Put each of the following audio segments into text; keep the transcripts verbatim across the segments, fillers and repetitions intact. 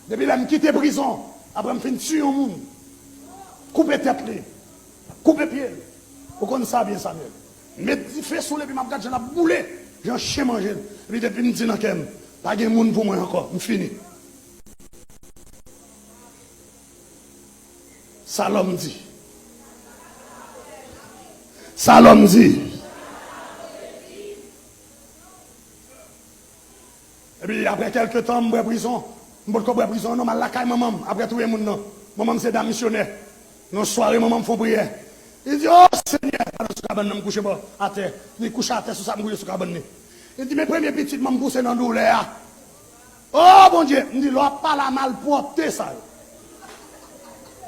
Depi lè m kite prizon, apre m fin tiye yon moun, koupe tèt li, koupe pye l. Ou konn sa byen, Samuel. Met dife sou l epi m ap gad jan l ap boule, jan chen manje l. Epi depi m di nan kè m, pa gen moun pou mwen ankò, m fini. Sa lòm di. Sa lòm di. Epi apre kèlke tan, m bwè prizon. M potko bwè prizon an non, m al lakay manman m apre touye moun nan. Manman m se dam misyonè. Nan sware, manman m fè yon priyè. Li di, "O Senyè," pandan sou kabann nan, m kouche bò atè. Li kouche atè sou sa, m kouche sou kabann li. Li di, "Men premye pitit mwen m pouse nan doulè a." O Bondye, m di, lè w ap pale a malpwòpte sa yo,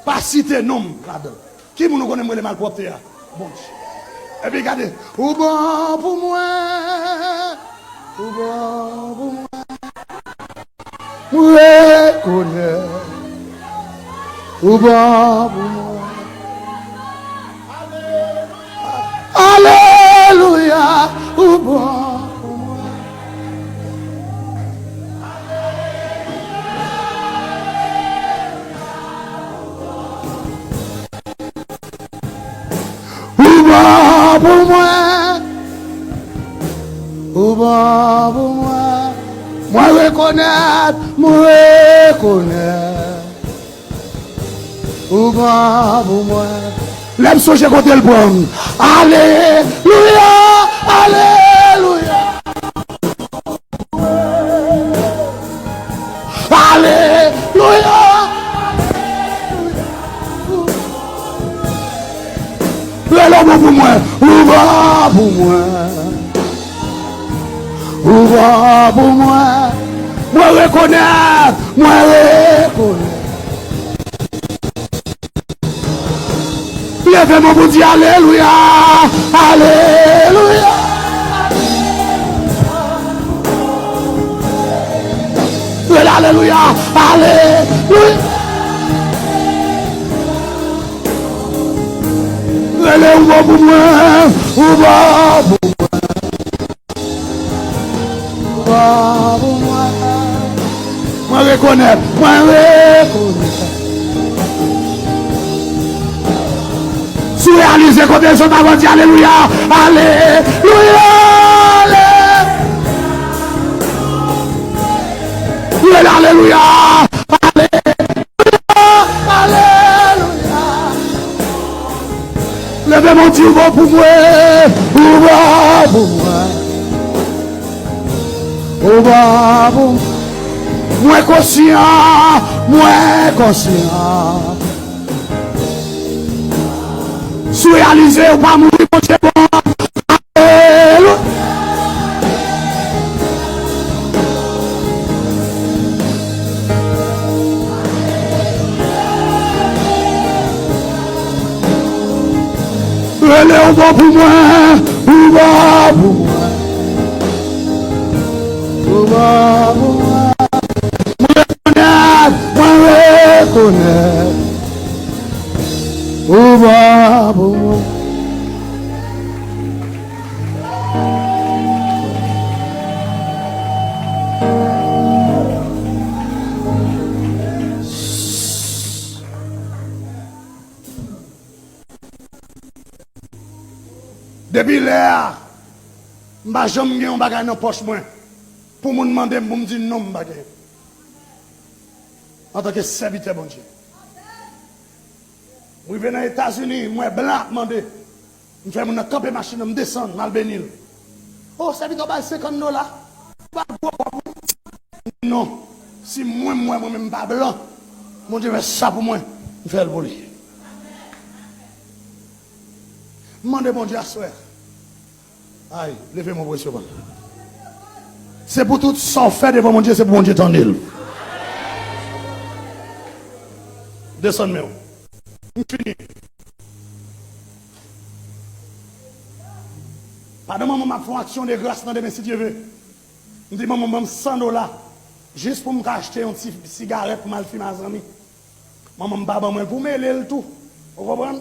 pa site non m ladan l. Ki moun ou konnen m rele malpwòpte a? Bondye. Epi gade, ou bon pou mwen, ou bon pou mwen. M rekonèt ou bon pou mwen. Alelouya, ou bon pou mwen. Ou bon pou mwen. Ou bon pou mwen. Mwen rekonèt, mwen rekonèt. Ou bon pou mwen. Lè m sonje kote l pran m. Alelouya, alelouya. Alelouya. Rele w bon pou mwen. Ou bon pou mwen. Ou bon pou mwen. Mwen rekonèt. Mwen rekonèt. Leve men w pou di alelouya. Alelouya. Rele alelouya. Alelouya. Rele ou bon pou mwen. Ou bon pou mwen. Ou bon pou mwen. Mwen rekonèt. Mwen rekonèt. Si w reyalize kote l sot avan, di alelouya. Alelouya. Ale. Rele alelouya. Alelouya. Alelouya. Leve men w di ou bon pou mwen. Ou bon pou mwen. Ou bon pou mwen. Mwen konsyan. Mwen konsyan. Si w reyalize ou pa mouri, Bondye bon. Alelouya. Rele ou bon pou mwen, ou bon pou mwen. Ou bon pou mwen. Mwen rekonèt, mwen rekonèt. Ou bon pou mwen. Depi lè a, m pa janm gen yon bagay nan pòch mwen pou moun mande m pou m di non, m pa gen. Antanke sèvitè Bondye. M rive nan Etazini, m wè blan ap mande. M fè moun nan kanpe machin nan, m desann, m al beni l. O, sèvitè w ba l senkant dola. Ou ba l gwo kòb ou. M di non. Si mwen, m wè mwen menm m pa blan, Bondye fè sa pou mwen, m fè l pou li. M mande Bondye aswè. Ay, leve men w pou resevwa l. Se pou tout sa w fè devan Bondye, se pou Bondye tande l. Desann men w. M fini. Pandan manman m ap fè yon aksyon de gras nan demen, si Dye ve, m di manman m ban m san dola, jis pou m ka achte yon ti sigarèt pou m al fimen a zanmi. Manman m pa ban mwen l pou m rele l tou. Ou konprann?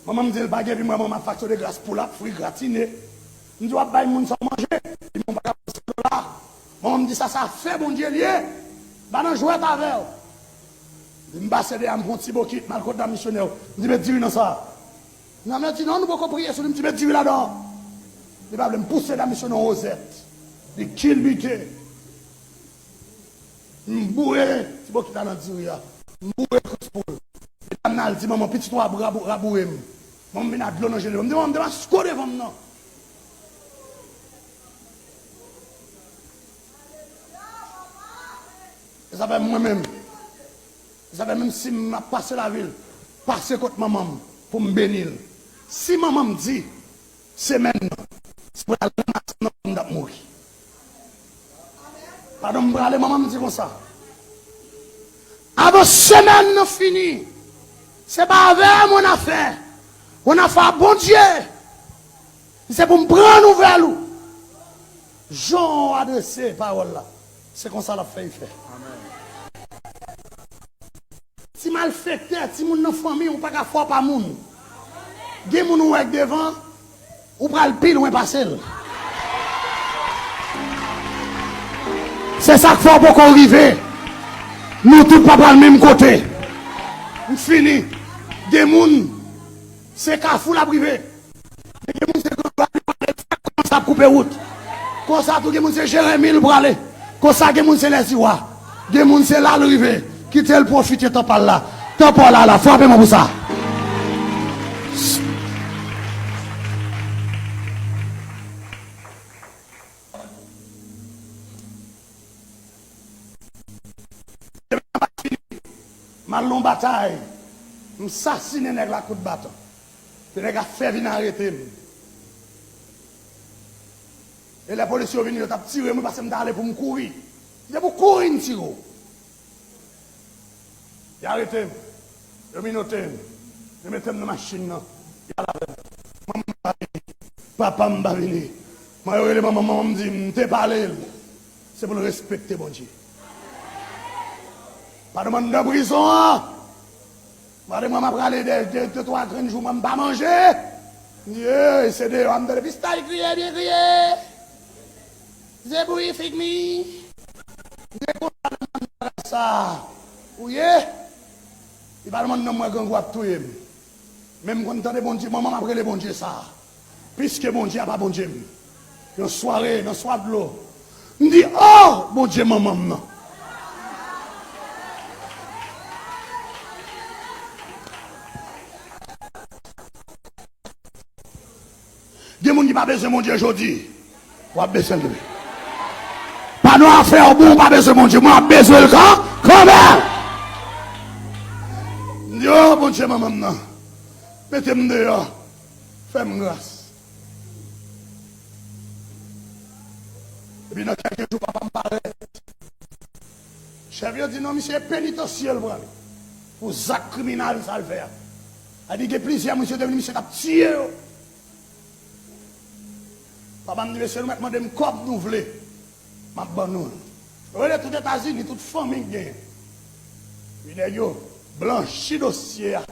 Manman m di l pa gen, epi m wè manman m ap fè aksyon de gras, poul ap fri, gratine. M di, "W ap bay moun sa w manje?" Li di, "Mwen pa ka pran san dola." Manman m di, "Sa, se afè Bondye l ye." M pa nan jwèt avè w. M pase dèyè a, m pran ti bokit, m al kot dam misyonè yo. M di, "Met diri nan sa." Dam nan di, "Non, nou poko priye sou li." M di, "Met diri ladan." Li pa vle, m pouse dam misyonè yon wozèt. Li kilbite. M boure ti bokit la nan diri a. M boure krans pou l. Medam nan al di manman, "Pitit ou a rabou-, raboure m." Manman vin ak dlo nan je li. M di, "Manman, m te pa sko devan m nan." E sa fè mwen menm. E sa fè menm si m ap pase lavil, pase kot manman m pou m beni l. Si manman m di, semèn nan, se pou l al ranmase nan kò m, m t ap mouri. Pandan m prale, manman m di konsa, "Avan semèn nan fini, se pa avè m w nan afè, w nan afè a Bondye. Se pou m pran nouvèl ou." Jan w adrese pawòl la, se konsa l ap fè efè. Ti malfektè, timoun nan fanmi w pa ka fè w pa moun. Gen moun ou wè k devan, ou pral pi lwen pase l. Se sa k fè w poko rive. Nou tout pa pral menm kote. M fini. Gen moun, se Kafou l ap rive. Gen moun se Gran Vale, li prale, sa kòmanse ap koupe wout. Konsa tou, gen moun se Jeremi l prale. Konsa, gen moun se Lèziwa. Gen moun se la l rive. Kite l pwofite tan pa l la. Tan pa w la la, frape mwen pou sa. M al nan batay, m sasinen nèg la kout baton. Se nèg la fè vin arete m. E lè polis yo vini, yo t ap tire m, wi, paske m t ale pou m kouri. Se pou kouri m tire w. Yo arete m. Yo minote m. Yo mete m nan machin nan. Yo al avè m. Manman m pa vini. Papa m pa vini. Mwen yo rele manman m, manman m di m te pale l. Se pou l respekte Bondye. Pa nan anndan prizon an. Mande mwen, m ap rale de, de, de twa grenn jou, mwen m pa manje. Ye, se deyò a m tande pistay kriye, byen kriye. Zebouyi fig mi. M te kontan nan bagay sa. Ou ye? Li pa nan mwen non, mwen grangou ap touye m. Men m konn tande Bondye, manman m ap rele Bondye sa. Piske Bondye a pa Bondye m. Yon sware, nan swa dlo, m di, "Oh, Bondye manman m nan." Gen moun ki pa bezwen Bondye jodi. W ap bezwen l demen. Pa nan afè w bon, w pa bezwen Bondye. Mwen ap bezwen l kan, kanmenm. M di, "Oh, Bondye manman m nan. Mete m deyò. Fè m gras." Epi nan kèlke jou, papa m parèt. Chèf yo di, "Non, misye penitansye l prale. Pou zak kriminèl sa l fè a." A di, gen plizyè moun, misye te vini, misye t ap tiye yo. Papa m di, "Mesye, nou mèt mande m kòb nou vle. M ap ban nou l." Yo rele tout Etazini, tout fanmi k genyen. Epi nèg yo blanchi dosye a.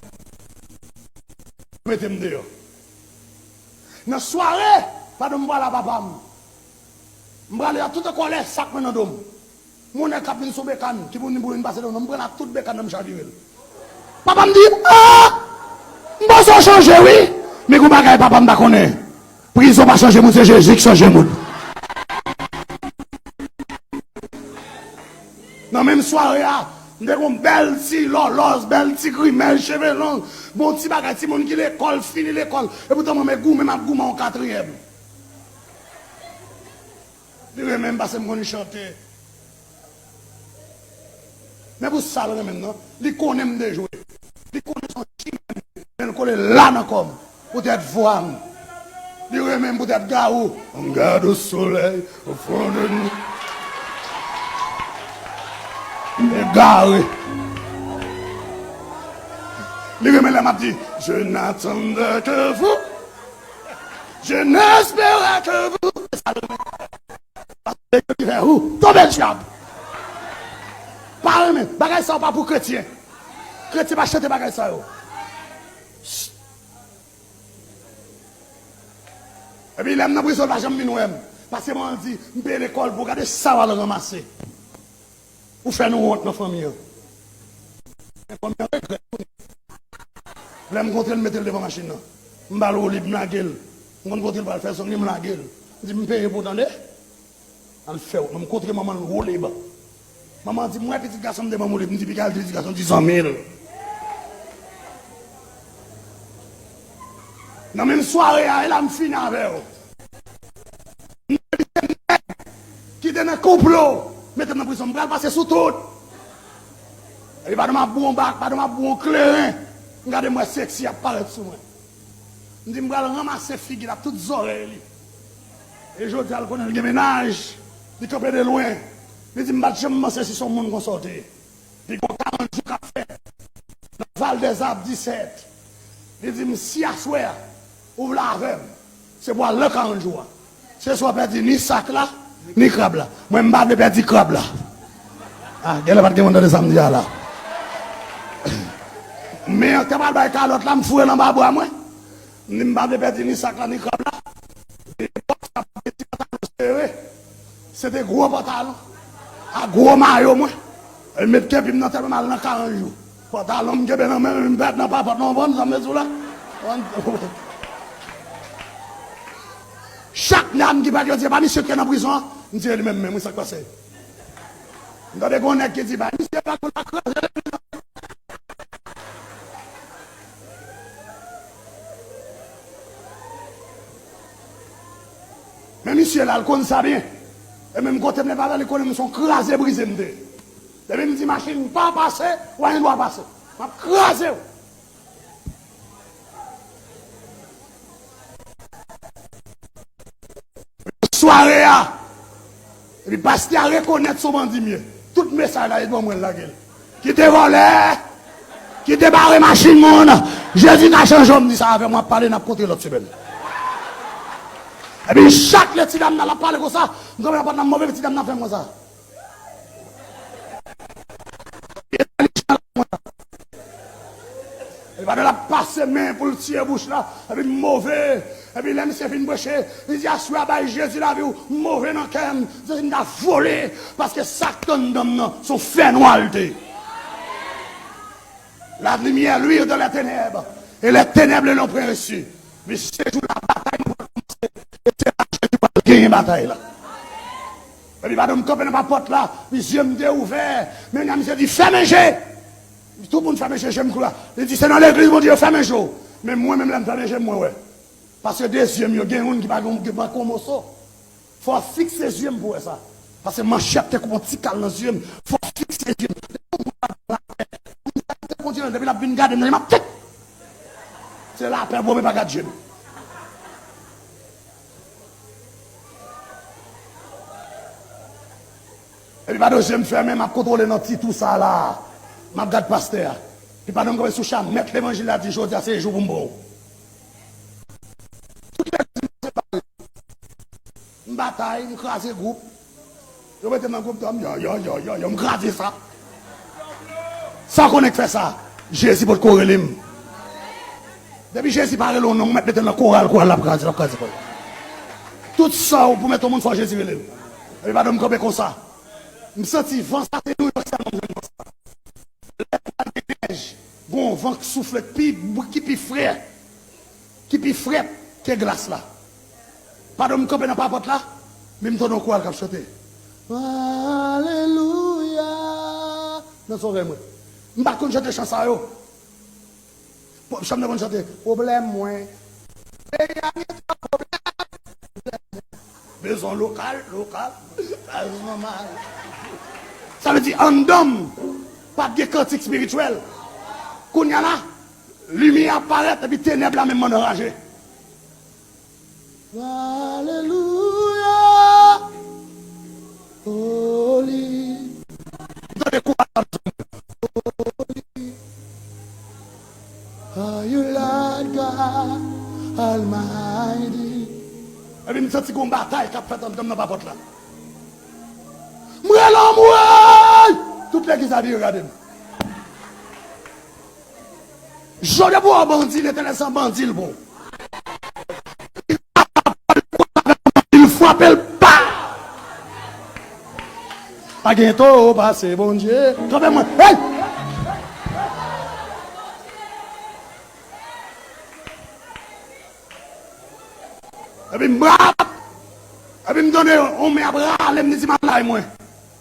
Mete m deyò. Nan sware, pandan m prale a papa m, m prale a tout an kòlè, sak mwen nan do m. Moun nèg k ap vin sou bekàn, ki pou vin, pou vin pase devan, m pran ak tout bekàn nan, m chavire l. Papa m di, "Ah! M panse w chanje, wi." Men gon bagay papa m pa konnen. Prizon pa chanje moun, se Jezi k chanje moun. Nan menm sware a, m te gon bèl ti lòlòz, bèl ti grimèl, cheve long, bon ti bagay, timoun ki lekòl, fini lekòl. Epoutan mwen, men goumen, m ap goumen yon katriyèm. Li renmen m paske m konn chante. Men pou sa l renmen m nan, li konnen m dejwe. Li konnen se yon chimè m ye, men l kole la nan kò m poutèt vwa m. Li renmen m poutèt Garou. On garde au soleil, au fond de nous. Egare. Li renmen lè m ap di, "Je n'attendais que vous. Je n'espérais que vous." Se sa l renmen. Paske yo ki fè ou tonbe dyab. Pa renmen. Bagay sa yo pa pou kretyen. Kretyen pa chante bagay sa yo. Epi lè m nan prizon, l pa janm vin wè m. Paske manman l di, "M peye lekòl pou w, gade sa w al ranmase." Ou fè nou wont nan fanmi an. Men fanmi an regrèt kounye a. Lè m kontre l, m mete l devan machin nan. M ba l woulib, m lage l. M konn kote l pral fè zong li, m lage l. M di, "M peye pou w tande." Al fè wout. M kontre manman l woulib. Manman an di, "M wè pitit gason m te ban m woulib." M di, "Piga l di pitit gason di zanmi l." Nan menm sware a, e la m fini avè w. Ki te nan konplo, mete m nan prizon, m pral pase sou tout. Epi pandan m ap bwon bak, pandan m ap bwon kleren, m gade m wè seksi ap parèt sou mwen. M di m pral ranmase figi l ak tout zòrèy li. E jodi a l konnen l gen mennaj, li kanpe de lwen. Li di m pa t janm panse si se yon moun konsa w te ye. Li gon karant jou k ap fèt nan Val dè Zab disèt. Li di m, "Si aswè a, ou vle avè m, se pou al nan karant jou a. Se swa pèdi ni sak la, ni krab la." Mwen, m pa vle pèdi krab la. Ah, genlè pa t gen moun tande sa m di a la. Men an te pral bay kalòt la, m foure l anba bra mwen. M di, "M pa vle pèdi ni sak la, ni krab la." E pòt sa pa t gen ti pantalon sere. Se te gwo pantalon ak gwo mayo mwen. E met kenpi m nan tèt mwen, m al nan karant jou. Pantalon m kenbe nan men m, m pèt nan papòt nan, w konprann sa m vle di w la? Chak dam ki pèt yo di, "E pa misye ki te nan prizon an?" M di, "E li menm menm, wi, sa k pase?" M tande gon nèg ki di, "Bay misye la, pou l pa kraze legliz nan." Men misye la, l konn sa byen. E menm kote m leve avè l, li konnen m se yon kraze brize m te ye. Depi m di machin pa pase, w a gen dwa pase. M ap kraze w. Sware a, epi pastè a rekonèt se yon bandi m ye. Tout mesaj la, e dwòl mwen l lage l. Kite vòlè, kite bare machin moun. Jezi ka chanje w, m di sa avè w, m ap pale, n ap kontre lòt semèn. Epi chak lè ti dam nan l ap pale konsa, m kanpe nan pòt la, m move, ti dam nan ap fè m konsa. Epi pandan l ap pase men pou l siye bouch la, epi m move. Epi lè misye fin preche, li di, "Aswè a, bay Jezi lavi w." M move nan kè m, se si m ta vole, paske sa k tann dam nan, se yon fènwa l te ye. La lumière luit dans les ténèbres, et les ténèbres ne l'ont point reçu. Men se jou la batay mwen pral kòmanse, e se la Jezi pral genyen batay la. Epi pandan m kanpe nan papòt la, zye m te ouvè. Men misye di, "Fèmen je!" Tout moun fèmen je, je m kou la. Li di, "Se nan legliz Bondye yo fèmen je w." Men mwen menm, lè m fèmen je m, mwen wè. Paske de zye m yo, gen youn ki pa gen, ki pa gen yon moso. Fò w fikse zye m pou w wè sa. Paske manchèt te koupe yon ti kal nan zye m. Fò w fikse zye m. Depi yon moun pa gen lapè, yon moun pa gen kontinans, depi l ap vin gade m nan, m ap tit. Se lapè pou w, men pa gad je m. Epi pandan je m fèmen, m ap kontwole nan ti tou sa la. M ap gad pastè a. Epi pandan m kanpe sou cha, mèt levanjil la di, "Jodi a se jou pou m pran w." Tout legliz mwen separe. M batay, m kraze gwoup. Yo mete m nan gwoup dòm, yo, yo, yo, yo, yo, m kraze sa. Sa w konnen k fè sa? Jezi potko rele m. Depi Jezi pa rele w non, ou mèt mete l nan koral, koral la ap kraze, l ap kraze kò l. Tout sa w pou mete yon moun, fò Jezi rele l. Epi pandan m kanpe konsa, m santi van sa, se Nouyòk sèlman m jwenn van sa. Lè pral gen nèj, gon van k soufle k pi, ki pi frè, ki pi frèt ke glas la. Pandan m kanpe nan papòt la, men m tande yon koral k ap chante. Alelouya. Nan zòrèy mwen. M pa t konn chante chan sa yo. Po-, chan m te konn chante, pwoblèm mwen. Peyi a gen twòp pwoblèm. Bezwen lokal, lokal. Bezwen mal. Sa vle di, anndan m, pa t gen kantik espirityèl. Kounye a la, limyè ap parèt, epi tenèb la menm anraje. Alelouya. Oli. M tande kou a. Oli. Are you Lord God Almighty? Epi m santi gon batay k ap fèt anndan m nan papòt la. M rele anmwey! Tout legliz la vire gade m. Jodi pou w bandi, Letènèl se yon bandi l pou w. Li frape l pa. Pa gen towo pase Bondye. Kanpe mwen. Hey! Epi m rap. Epi m tande yon men ap rale m, li di m al lay mwen.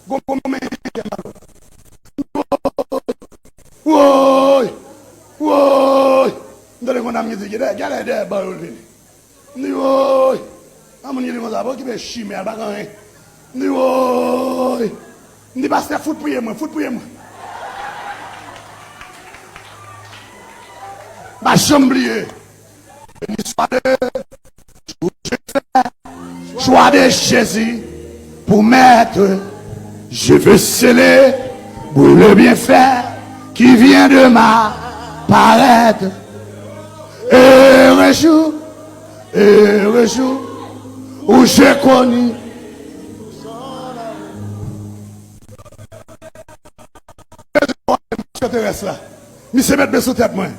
Gon, gon men. Woy! Woy! M tande yon dam ki di, gade, gade dèyè ban yo l vini. M di, woy! Yon moun ki di konsa, pa okipe chimè a, l pa gen anyen. M di, woy! M di, pastè, fout priye mwen, fout priye mwen. M pa janm bliye. Béni soit le jour où je fais joie de Jésus pour maître. Je veux célébrer le bienfait qui vient de m'apparaître. Heureux jour, heureux jour où je connus. Misye te rès la. Misye met men sou tèt mwen.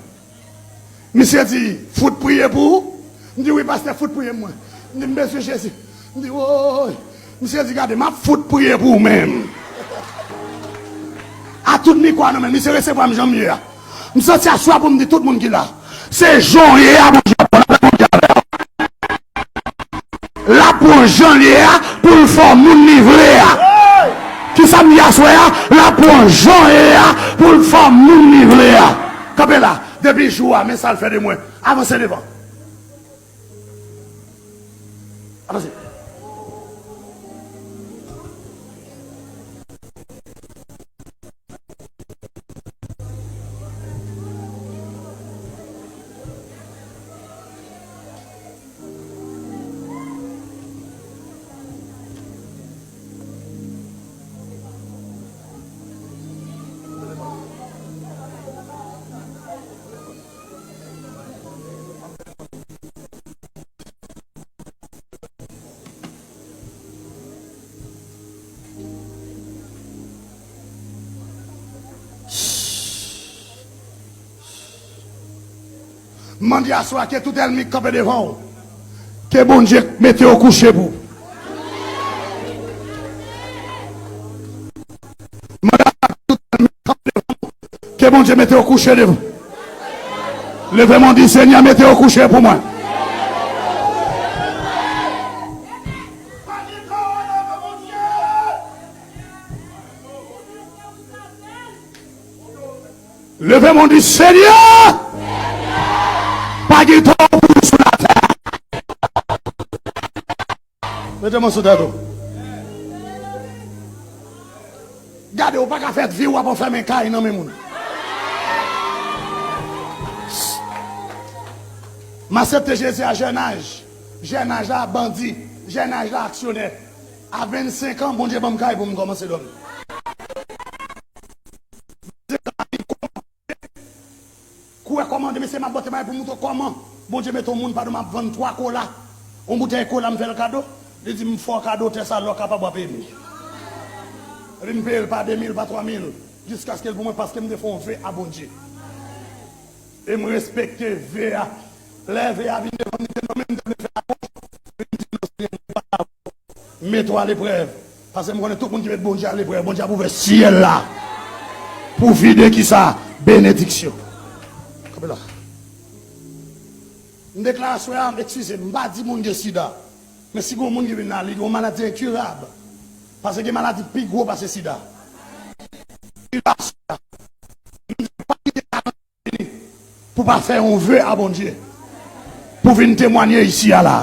Misye di, fout priye pou ou? M di, wi, pastè, fout priye mwen. M di, m bezwen Jezi. M di, woy. Misye di, gade, m ap fout priye pou ou menm. A tout mikwo a nan men l, misye resevwa m jan m ye a. M santi aswè pou m di tout moun ki la, se jan w ye a, Bondye ap pran, Bondye avè w. L ap pran jan l ye a pou l fè w moun li vle a. Kisa m di aswè a? L ap pran jan l ye a pou l fè w moun li vle a. Kanpe la, depi jou a, men sa l fè de mwen. Avanse devan. Avanse. Mande aswè a ke tout ènmi k kanpe devan w, ke Bondye mete yo kouche pou. Mande aswè a ke tout ènmi k kanpe devan w, ke Bondye mete yo kouche devan. Leve men w, di, Senyè, mete yo kouche pou mwen. Leve men w, di, Senyè, pa gen tan pou nou sou latè. Mete men w sou tèt ou. Gade, ou pa ka fè vi w ap anfèmen kay nan men moun. M aksepte Jezi a jèn aj. Jèn aj la, bandi. Jèn aj la, aksyonè. A vennsenk an, Bondye ban m kay pou m kòmanse dòmi. Kourè kòmande, mesye, m ap bote bagay pou m montre w kòman Bondye mete yon moun, padon, m ap vann twa kola. Yon boutèy kola m fè l kado. Li di m fè w kado tè sa lè w kapab w a peye m li. Epi m peye l pa de mil, pa twa mil, jiskaske l pou mwen, paske m te fè yon ve a Bondye. E m respekte ve a. Lè ve a vin devan m, li te nonmen m, m te vle fè apòt. Li di non, Senyè, m pa mete w aleprèv. Paske m konnen tout moun ki met Bondye aleprèv, Bondye ap ouvè syèl la pou vide kisa? Benediksyon. Kanpe la. M deklare aswè a, eskize m, m pa di moun gen sida. Men si gen yon moun ki vin la, li gen yon maladi enkirab. Paske gen maladi pi gwo pase sida. Sida aswè a. M di pa kite vini pou pa fè yon ve a Bondye, pou vin temwanye isi a la.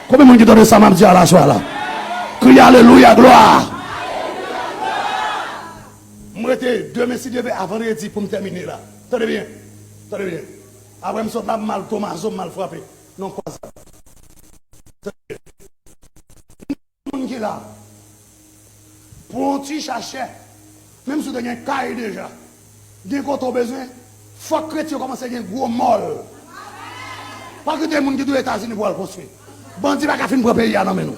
Konbyen moun ki tande sa m ap di a la swa la? Kriye alelouya, glwa! M rete demen, si Dye vle, a vandredi pou m tèmine la. Tande byen. Tande byen. Apre m sot la, m al Tomazo, m al frape nan Kwazad. Moun ki la, pran yon ti chachè, menm si w te gen kay deja, gen kote w bezwen, fòk kretyen yo kòmanse gen gwo mòl. Pa kite moun ki tou Etazini pou al konstwi. Bandi pa ka fin pran peyi a nan men nou.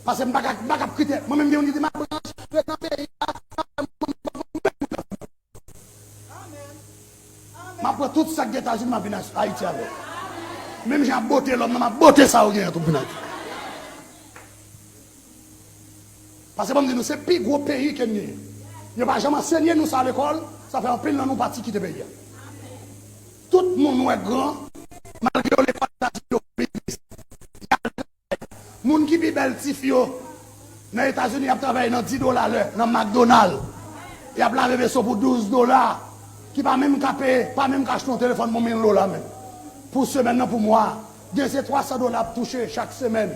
Paske m pa ka, m pa ka kite, mwen menm gen moun ki di m ap rantre nan peyi a. M ap pran tout sa k gen Etazini, m ap vin Ayiti avè l. Menm jan ap bote lòm nan, m ap bote sa yo genyen tou vin Ayiti. Paske ban m di nou, se pi gwo peyi ke n genyen. Yo pa janm ansenye nou sa lekòl, sa fè anpil nan nou pati kite peyi a. Tout moun nou wè gran, malgre yo lekòl Etazini, yo biznis. Moun ki pi bèl tifi yo nan Etazini ap travay nan dis dola lè nan McDonald. Y ap lave veso pou douz dola, ki pa menm ka peye, pa menm ka achte yon telefòn pou mil dola menm. Pou semèn nan, pou mwa, gen se twa san dola ap touche chak semèn.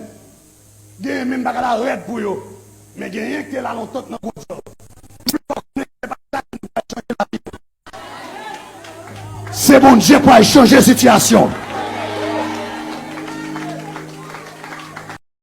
Gen menm bagay la rèd pou yo. Men genyen ki te la lontan nan gwo djòb. Se Bondye pou al chanje sitiyasyon.